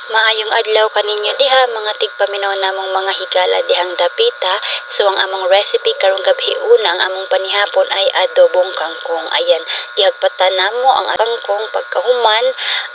Maayong adlaw kaninyo diha, mga tigpaminaw namong mga higala dihang dapita. So ang among recipe karong gabi una, ang among panihapon ay adobong kangkong. Ayan, gihagpatan namo ang kangkong. Pagkahuman,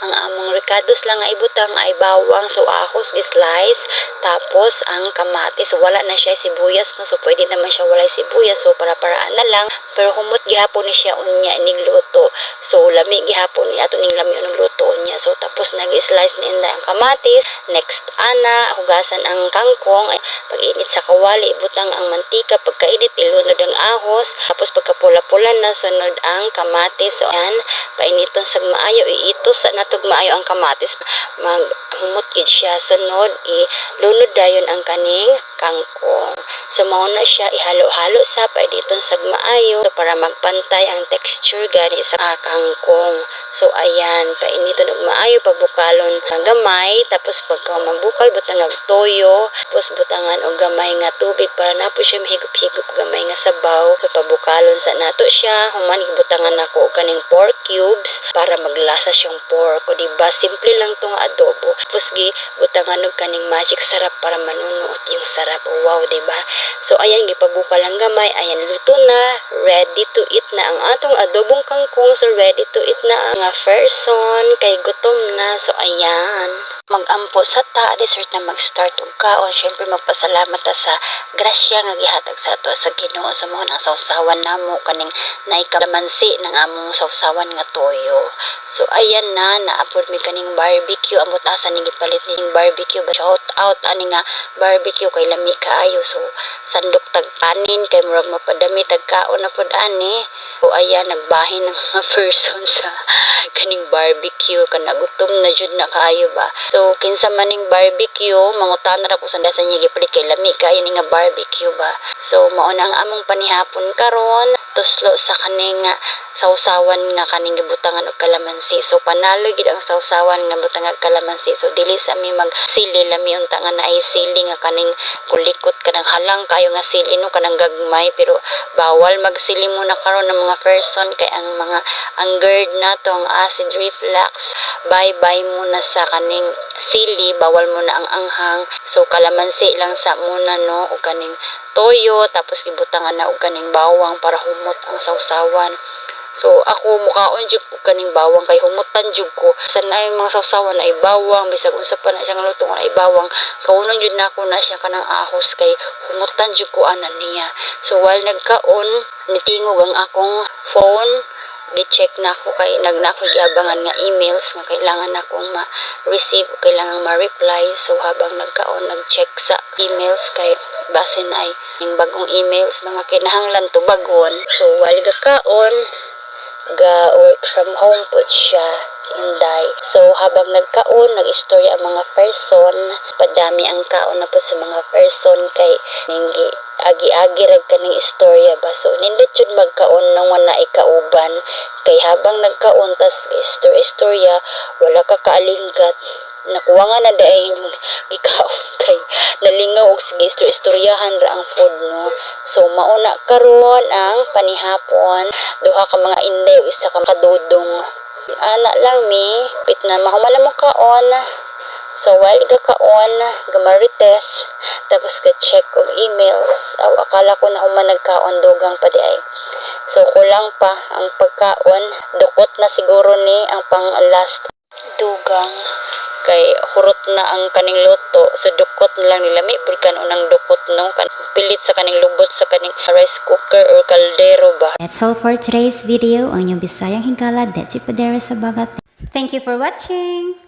ang among rekados lang nga ibutang ay bawang, so ahos slice, tapos ang kamatis. Wala na siya sibuyas, no, so pwede naman siya walay sibuyas, so para paraan na lang, pero humot gihapon ni siya unya inigluto. So lami gihapon ni ato ning lami ang luto niya. So tapos nag-slice na inday ang kamatis. Next ana, hugasan ang kangkong. Ay, pag-init sa kawali, ibutang ang mantika. Pagkainit, ilunod ang ahos. Tapos pagkapula-pula na, sunod ang kamatis. So ayan, painiton sa maayo, iitos sa natog maayo ang kamatis. Maghumot gid siya. Sunod, ilunod dayon ang kaning kangkong. So mao na siya, ihalo-halo sa painiton sa maayo para magpantay ang texture gani sa kangkong. So ayan, painiton og maayo, pabukalon ang gamay, tapos pagka mabukal, butang og toyo, tapos butangan og gamay nga tubig para na po siya mahigop-higop gamay nga sabaw. So pabukalon sa nato siya, human gibutangan nako og kaning pork cubes para maglasa siyang pork. O diba, simple lang tong adobo. Tapos gi butangan og kaning Magic Sarap para manunuot yung sarap. O, wow, diba? So ayan, gipabukal ang gamay, ayan, luto na, ready to eat na ang atong adobong kangkong. So ready to eat na ang mga person kay gutom na. So ayan, magampo sa ta, dessert na mag-start og kaon. Syempre magpasalamat ta sa grasya nga gihatag sa ato sa Ginoo. So mao ang sawsawan namo kaning naay kalamansi ng among sawsawan nga toyo. So ayan na, naapod mi kaning barbecue. Amot asa ni gipalit ning barbecue ba. Shout out ani nga barbecue kay lami kaayo. So sandok tag kanin kay murag mapadami tag kaon na pud ani. So ayan, nagbahin ng mga person sa kaning barbecue, kana gutom na jud na kaayo ba. So kinsa man ning barbecue, mangutana ra ko sa niya gipalit kay lami kaayo ni nga barbecue ba. So mao na ang among panihapon karon, tuslo sa kaning nga sawsawan nga kaning gibutangan og kalamansi. So panalo gid ang sawsawan nga butangan og kalamansi. So dili sa mi mag sili, lami unta nga naay sili nga kaning kulikot, kanang halang kayo nga sili, no, kanang gagmay, pero bawal magsili muna karon ng mga person kay ang mga ang GERD nato, ang acid reflux, bye bye muna sa kaning sili, bawal muna ang anghang. So kalamansi lang sa muna, no, o kaning toyo, tapos gibutangan na og kaning bawang para humot ang sawsawan. So ako mukaon jud ko kaning bawang kay humutan jud ko. Sa naay mga sawsawan ay bawang, bisag unsa pa na siya nga luto ay bawang, kaunon jud nako na siya kanang ahos kay humutan jud ko ana niya. So while nagkaon, nitingog ang akong phone, gi-check na ako kay nag na ako giabangan nga emails nga kailangan akong ma-receive, kailangan ma-reply. So habang nagkaon, nag-check sa emails kay basin ay yung bagong emails mga kinahanglan tubagon. So while gakaon, ga work from home po siya si Inday. So habang nagkaon, nag-istorya ang mga person, padami ang kaon na po sa mga person kay ninggi agi-agi rag kaning istorya ba. So nindot jud magkaon nang wala ikauban kay habang nagkaon tas istorya istorya, wala ka kaalinggat, nakuha nga na dahil yung gikaon kay nalingaw og sige istorya istoryahan ra ang food, no. So mauna karon ang panihapon, duha ka mga inday ug isa ka kadudong. Ana lang mi pit na mahuman na mo kaon. So while gakaon, gamarites, tapos ga-check og emails. Aw, akala ko na human nagkaon, dugang pa di ay. So kulang pa ang pagkaon, dukot na siguro ni ang pang last dugang kay hurot na ang kaning luto. So dukot na lang nila, may pud kan unang dukot, no, kan pilit sa kaning lubot sa kaning rice cooker or kaldero ba. That's all for today's video. Ang inyong Bisayang Higala, Detsi Padera sa Bagat. Thank you for watching!